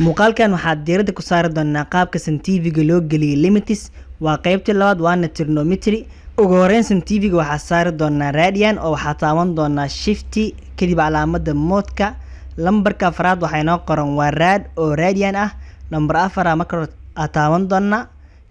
Muuqaalkan waxaad diiradda ku saari doonaa qaabka scientific loo geliyay limits. Waa qaybtii labaad, waana trigonometry. Ugu horeyn, scientific waxaa saari doonaa radian oo waxaa taaban doonaa shift, kadib calaamada modka. Lambarka afraad waxaa inoo qoran waa rad oo radian ah. Lambar afar marka hore aa taaban doonaa.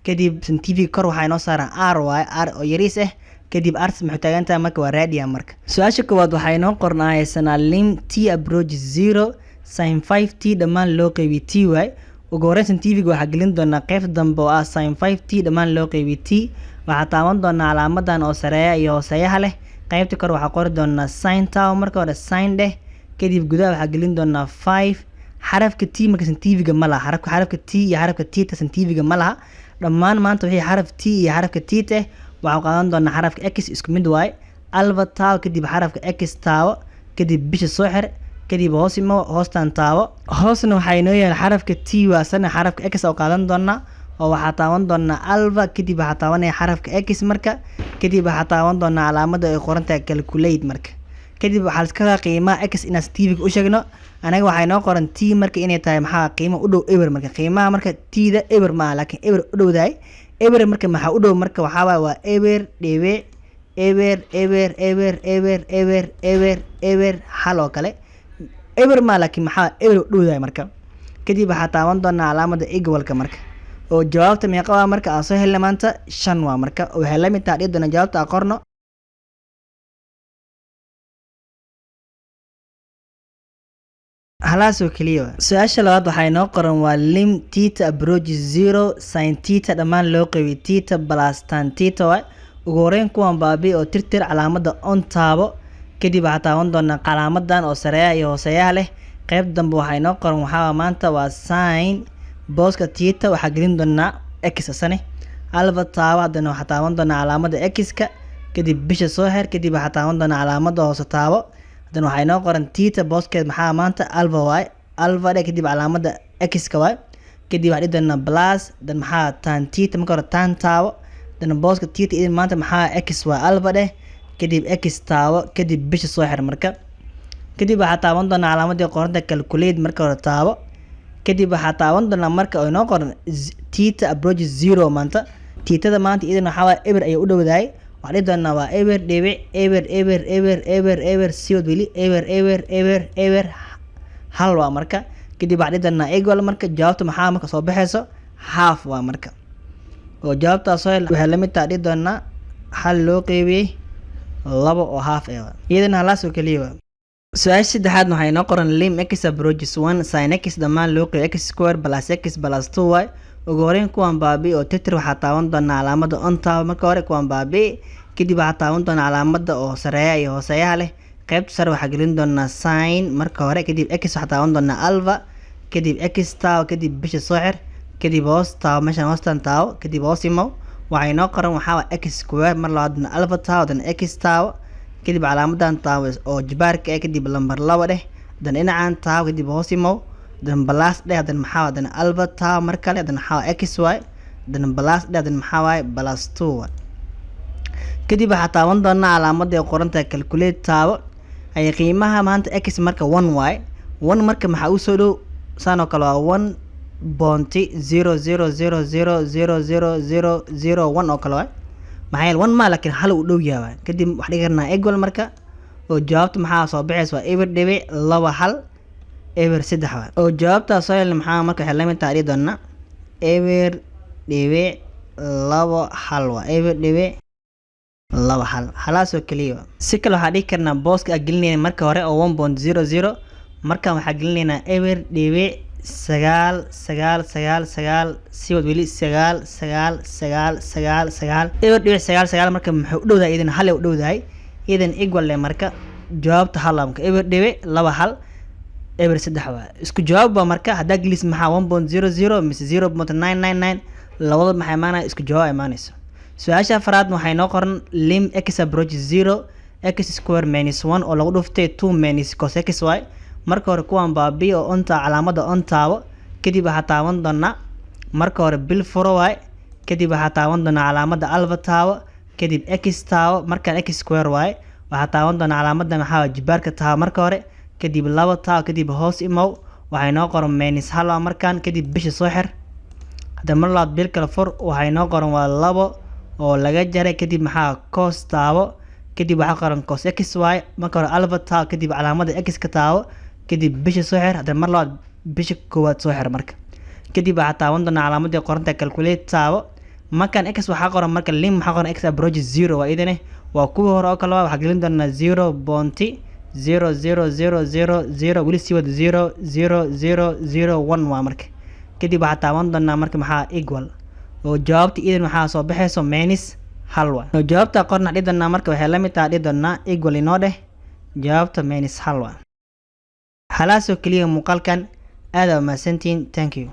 Kadib scientific kor waxaa inoo saaran r, waaye r oo yariis ah. Kadib r maxay taagan tahay marka? Waa radian. Marka su-aasha koowaad waxaa inoo qoran haysanaa lim t approach 0 sin 5 t dhammaan loo qeybiy t y. Ugu horeyn, scientific waxaa gelin doonaa qaybta dambe oo ah sin 5 t dhammaan loo qeybiy t. Waxaa taaban doonaa calaamadan oo sareeya iyo hooseeyaha leh. Qaybta kore waxaa qori doonaa sin taw. Marka hore sin dheh, kadib gudaha waxaa gelin doonaa 5. Xarafka t marka scientifiga ma laha. Xarafka t iyo xarafka theta scientifiga ma laha. Dhammaan maanta wixii xaraf t iyo xarafka theta ah waxaan qaadan doonaa xarafka x, isku mid waaye. Alpha taawo, kadib xarafka x taawo, kadib bisha soo xir, kadib hoos imo, hoostan taawo. Hoosna waxaa inoo yahay xarafka t, waa sana xarafka x oo qaadan doonaa oo waxaa taaban doonaa alpha, kadib waxaa taabanaya xarafka x. Marka kadib waxaa taaban doonaa calaamada ay qoran tahay calculate. Marka kadib waxaa iska rabaa qiimaha x inaan scientific u sheegno. Anaga waxaa inoo qoran t marka inay tahay maxaa qiimo u dhow eber. Marka qiimaha marka t-da eber maaha, laakiin eber u dhowdahay. Eber marka maxaa u dhow? Marka waxaa waaye waa eber dhibic eber eber eber eber eber eber eber hal oo kale. Eber maa, laakiin maxaa eber u dhowdahay. Marka kadib waxaa taaban doonaa calaamada equalka. Marka oo jawaabta meeqa waa marka aan soo helnay maanta? 5 waa. Marka waxay la mid tahay dhihi doonaa jawaabta aan qorno halaas oo keliya. Su-aasha labaad waxaa inoo qoran waa lim theta approach 0 sin theta dhammaan loo qeybiyay theta plus tan theta waay. Ugu horeyn kuwan baabi oo tirtir, calaamada on taabo. Kadib waxaa taaban doonaa calaamadan oo sareeyaha iyo hooseeyaha leh. Qayb dambe waxaa inoo qoran waxaa maanta waa sin, booska theta waxaa gelin doonaa x asane. Alpha taabo, haddana waxaa taaban doonaa calaamada x-ka, kadib bisha soo xir, kadib waxaa taaban doonaa calaamada hoose taabo. Haddana waxaa inoo qoran theta booskeed maxaa maanta? Alpha waay. Alpha dhe, kadib calaamada x-ka waay. Kadib waxaa dhihi doonaa plus dan maxaa? Tan theta. Marka hore tan taabo, haddana booska theta idin maanta maxaa? X waay. Alpha dheh, kadib x taabo, kadib bisha soo xir. Marka kadib waxaa taaban doonaa calaamadii qoranta calculate. Marka hore taabo, kadib waxaa taaban doonaa marka oo inoo qoran theta approach 0. Maanta thetada maanta idan waxaa waay eber ayay u dhowdahay. Waxaa dhihi doonaa waa eber dhibic eber eber eber eber eber siwad weli eber eber eber eber hal waa. Marka kadib waxaa dhihi doonaa equal. Marka jawaabta maxaa marka soo baxayso? Half waa. Marka oo jawaabtaas soo hel waxay la mid tahay dhihi doonaa hal loo qeybiyey labo oo half eh iyadana halaas oo keliya waa. Su-aasha saddexaad waxaa inoo qoran lim x approaches 1 sin x dhammaan loo qeybiyo x square plus x plus 2 y. Ugu horeyn kuwan baabi oo tirtir, waxaa taaban doonaa calaamada on taabo. Marka hore kuwan baabi, kadib waxaa taaban doonaa calaamada oo sareeya iyo hooseeyaha leh. Qaybta sare waxaa gelin doonaa sin marka hore, kadib x waxaa taaban doonaa alpha, kadib x taabo, kadib bisha soo xir, kadib hoos taabo, meeshan hoostan taabo, kadib hoos imow. Waxaa inoo qoran waxaa waa x square. Mar labaadna alpha taabo, dan x taabo, kadib calaamadan taabo oo jibaarka ah, kadib lambar 2 dheh, dan dhinacan taabo, kadib hoos imow, dan plus dheh, dan maxaa? Dan alpha taabo mar kale, dan maxaa? X y, dan plus dheh, dan maxaa waaye? Plus 2 y. Kadib waxaa taaban doonaa calaamada ay qoran tahay calculate taabo. Ay qiimaha maanta x marka 1 y. 1 marka maxaa usoo dhow? Saan oo kale waa 1.000000001 oo kale waay. Maxaa yeele 1 ma, laakiin hal uu dhow yahay waay. Kadib waxaa dhigi karnaa equal. Marka oo jawaabta maxaa soo baxaysa? Waa 0.21003 waay. Oo jawaabtaas soo helna maxaa marka waxay la mid tahay dhihi doonaa 0.21 waa 0.21 halaas oo keliya waa. Si kale waxaa dhihi karnaa booska aan gelinayna marka hore oo 1.00, markan waxaa gelinaynaa 0.9999 siwad weli 99999 0.99. Marka muxuu u dhowdahay? Idan hal ay u dhowdahay idan equal leh. Marka jawaabta hal marka 0.21003 waa isku jawaab ba. Marka haddaa gelis maxaa 1.00 mise 0.999, labada maxaa imaanaya? Isku jawaab imaanayso. Su-aasha afraad waxay noo qoran lim x approach 0 x square minus 1 oo lagu dhuftay 2 minus cos x y. Marka hore kuwan baabi oo onta calaamada on taabo. Kadib waxaa taaban doonaa marka hore bil furo waay. Kadib waxaa taaban doonaa calaamada alpha taabo, kadib x taabo. Markaan x square waay, waxaa taaban doonaa calaamada maxaa? Jibaarka taabo marka hore, kadib laba taabo, kadib hoos imow. Waxaa inoo qoran minus hal waa markaan. Kadib bisha soo xir. Hadda mar labaad bil kale fur. Waxaa inoo qoran waa labo oo laga jaray. Kadib maxaa? Cos taabo. Kadib waxaa qoran cos x y. Marka hore alpha taabo, kadib calaamada x ka taabo, kadib bisha soo xir. Hadda mar labaad bisha koowaad soo xir. Marka kadib waxaa taaban doonaa calaamadii qoranta calculate taabo. Markaan x waxaa qoran, marka lim waxaa qoran x approach zero waa idane, waa kuwii hore oo kale. Waa waxaa gelin doonaa 0.00000, weli sii wada, 0.00001 waa. Marka kadib waxaa taaban doonaa marka maxaa? Equal. Oo jawaabta idan waxaa soo baxayso minus hal waa. Oo jawaabta qorna dhihi doonaa. Marka waxay la mid tahay dhihi doonaa, equal inoo dheh, jawaabta minus hal waa. Halaasoo keliya muuqaalkan. Aad aa mahadsantihiin. Thank you.